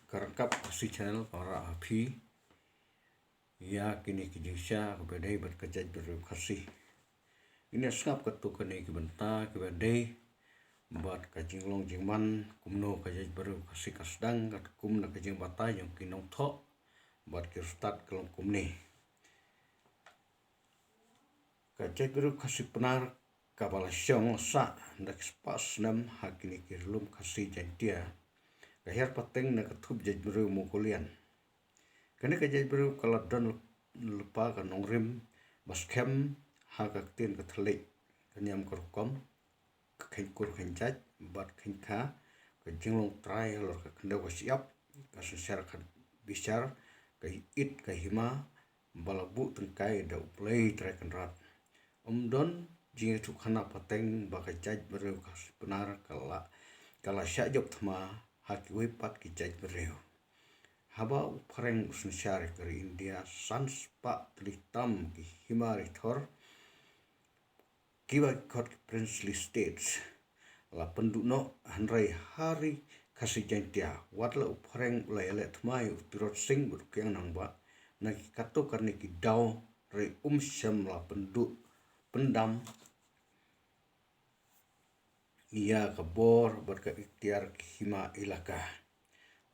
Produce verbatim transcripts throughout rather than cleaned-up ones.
Ka Rangkap Khasi Channel ka wanrah ha phi ïa kine ki jingshisha kiba dei bad ka jaitbynriew Khasi. Ngin ïa sngap katto katne ki bynta kiba dei bad ka jinglong jingman, kumno ka jaitbynriew Khasi ka sdang, katkum na ka jingbatai jong ki nongthoh bad ki riewstad ka long kumne. Ka jaitbynriew Khasi Pnar kaba la shong la sah da ki spah snem ha kine ki riewlum Khasi Jaiñtia, ka hiar pateng na ka thup jaitbynriew Mongolian. Kane ka jaitbynriew ka la don lypa ka nongrim ba skhem ha ka ktien ka thylliej, ka niam ka rukom, ka kheiñkur kheiñjait bad kheiñkha, ka jinglong trai halor ka khyndew ka shyiap, ka synshar ka bishar, ka ïit ka hima, ba la buh tyngkai da U Blei Trai Kynrad. Ym don jingïathuhkhana pateng ba ka jaitbynriew Khasi Pnar ka la, ka la shah jop thma ha kiwei pat ki jaitbynriew. Haba u phareng u synshar ka ri India, san spah tylli tam ki hima ri thor, kiba ki khot ki Princely States, la pynduh noh, hynrei ha ri Khasi Jaiñtia, wat la u phareng u la ïaleh thma ïa u Tirot Sing bad u Kiang Nangbah, na ki katto katne ki daw, hynrei um shym la pynduh pyndam ïa ka bor bad ka iktiar ki hima ilaka.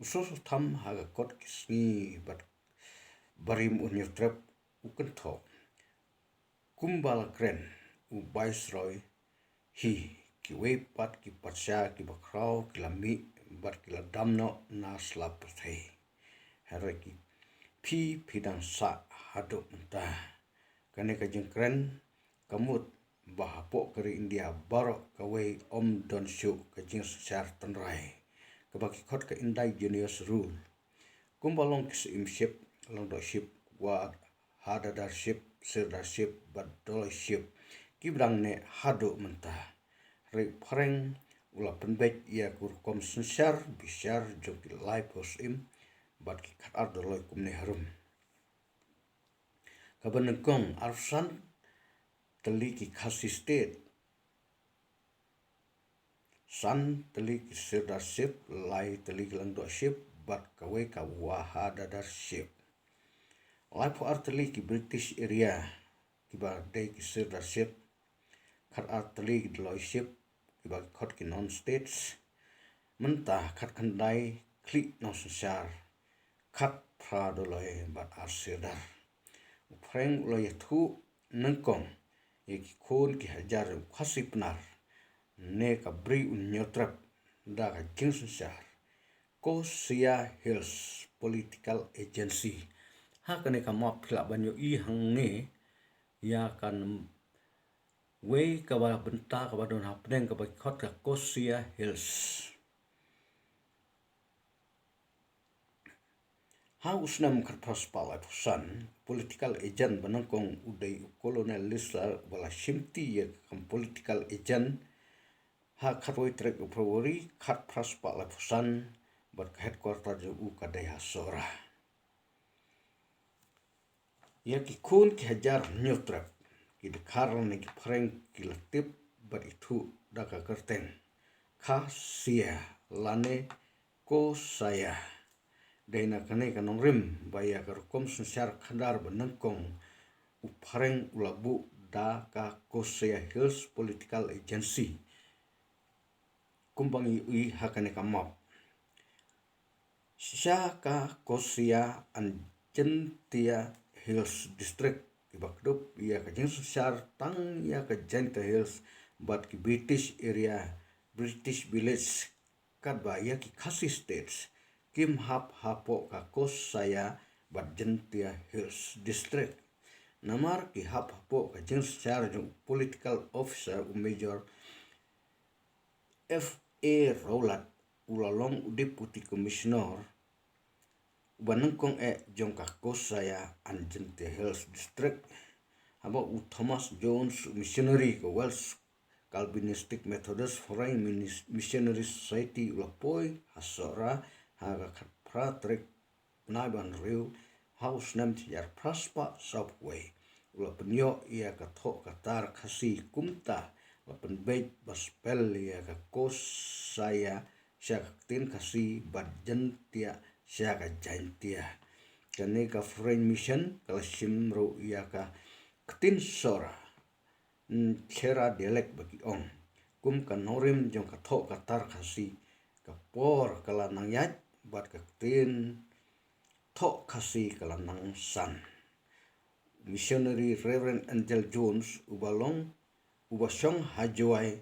U Soso Tham ha ka kot ki sngi bad barim u Hynñiewtrep u kynthoh: Kumba la kren u Viceroy hi, kiwei pat ki patsha kiba khraw ki la mih bad ki la dam noh na slap pyrthei. Hynrei ki, phi, phi dang sah haduh mynta. Kane ka jingkren ka mut ba hapoh ka ri India baroh kawei ym don shuh ka jingsynshar tynrai, kaba ki khot ka indigenous rule. Kumba long ki Syiem Ship, Lyngdoh Ship, Wahadadar Ship, Sirdar Ship bad Doloi Ship kiba dang neh haduh mynta. Hynrei u phareng u la pynbeit ïa ka rukom synshar bishar jong ki laiphew Syiem bad ki khatar Doloi kumne harum. Kaba nyngkong, arphew san tylli ki Khasi State, san tylli ki Sirdar Ship, lai tylli ki Lyngdoh Ship bad kawei ka Wahadadar Ship. Laiphew ar tylli ki British area kiba dei ki Sirdar Ship, khatar tylli ki Doloi Ship kiba ki khot ki non states. Mynta khatkhyndai khlieh nongsynshar, khatphra Doloi bad ar Sirdar. U phareng u la ïathuh nyngkong ïa ki khun ki hajar u Khasi Pnar ne ka Bri u Hynñiewtrep da ka jingsynshar Kosia Hills Political Agency. Ha kane ka map phi lah ban ïohi hangne ïa kawei kaba bynta kaba don hapdeng kaba ki khot ka Kosia Hills. Ha u snem khatphra spah laiphew san, political agent ba nyngkong u dei u Colonel Lisler, ba la shimti ïa ka kam political agent ha khatwei tarik u February khatphra spah laiphew san, bad ka headquarter jong u ka dei ha Sohra. Ïa ki khun ki hajar Hynñiewtrep, ki dkhar ne ki phareng ki la tip bad ithuh da ka kyrteng Khasia lane Kosaya. Dei na kane ka nongrim ba ïa ka rukom synshar khadar ba nyngkong u phareng u la buh da ka Kosia Hills Political Agency. Kumba ngi ïohi ha kane ka map, shisha ka Kosia and Jaintia Hills District, kiba kdup ïa ka jingsynshar tang ïa ka Jaintia Hills bad ki British area, British Village, katba ïa ki Khasi States kim hap hapoh ka Kosia bad Jaintia Hills District. Namar ki hap hapoh ka jingsynshar jong u political officer u Major F A Rowlatt, u la long u Deputy Commissioner uba nyngkong eh jong ka Kosia and Jaintia Hills District, haba u Thomas Jones, u missionary ka Welsh Calvinistic Methodist Foreign Minis-, Missionary Society, u la poi ha Sohra ha ka khatphra tarik bnai ba hynriew ha u snem shi hajar phra spah sawphew wei. U la pynïoh ïa ka thoh ka tar Khasi, kumta la pynbeit ba spell ïa ka Kosia sha ka ktien Khasi bad Jaintia sha ka Jaintia. Kane ka Foreign Mission ka la shim ruh ïa ka ktien Sora, Chera dialect ba ki ong, kum ka nongrim jong ka thoh ka tar Khasi. Ka por ka la nang ïaid bad ka ktien thoh Khasi ka la nang san. Missionary Reverend Angel Jones, uba long uba shong ha Jowai,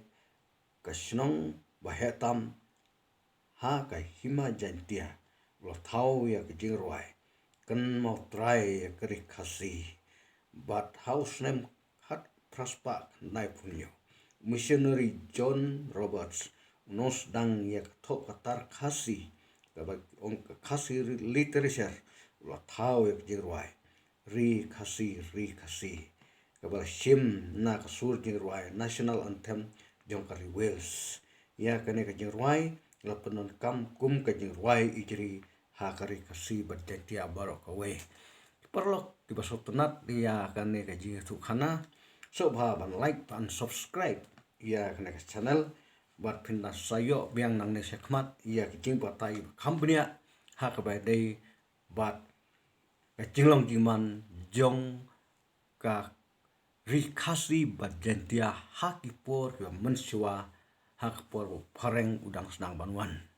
ka shnong ba heh tam ha ka Hima Jaintia, u la thaw ïa ka jingrwai Kynmaw Trai ïa ka ri Khasi. Bad ha u snem khatphra spah khyndai phew hynñiew, Missionary John Roberts, u nongsdang ïa ka thoh ka tar Khasi, kaba ki ong ka Khasi Literature, u la thaw ïa ka jingrwai Ri Khasi, Ri Khasi, kaba la shim na ka sur jingrwai National Anthem jong ka ri Wales. Ïa kane ka jingrwai la pyndonkam kum ka jingrwai ijri ha ka ri Khasi bad Jaintia baroh kawei. Ki paralok kiba sngewtynnat ïa kane ka jingïathuhkhana, sngewbha ban like, ban subscribe ïa kane ka channel, bad phin da sa ïoh biang nangne shakhmat ïa ki jingbatai ba kham bniah ha kaba ïadei bad ka jinglong jingman jong ka ri Khasi bad Jaintia ha ki por kiba mynshuwa, ha ka por ba u phareng u dang sdang ban wan.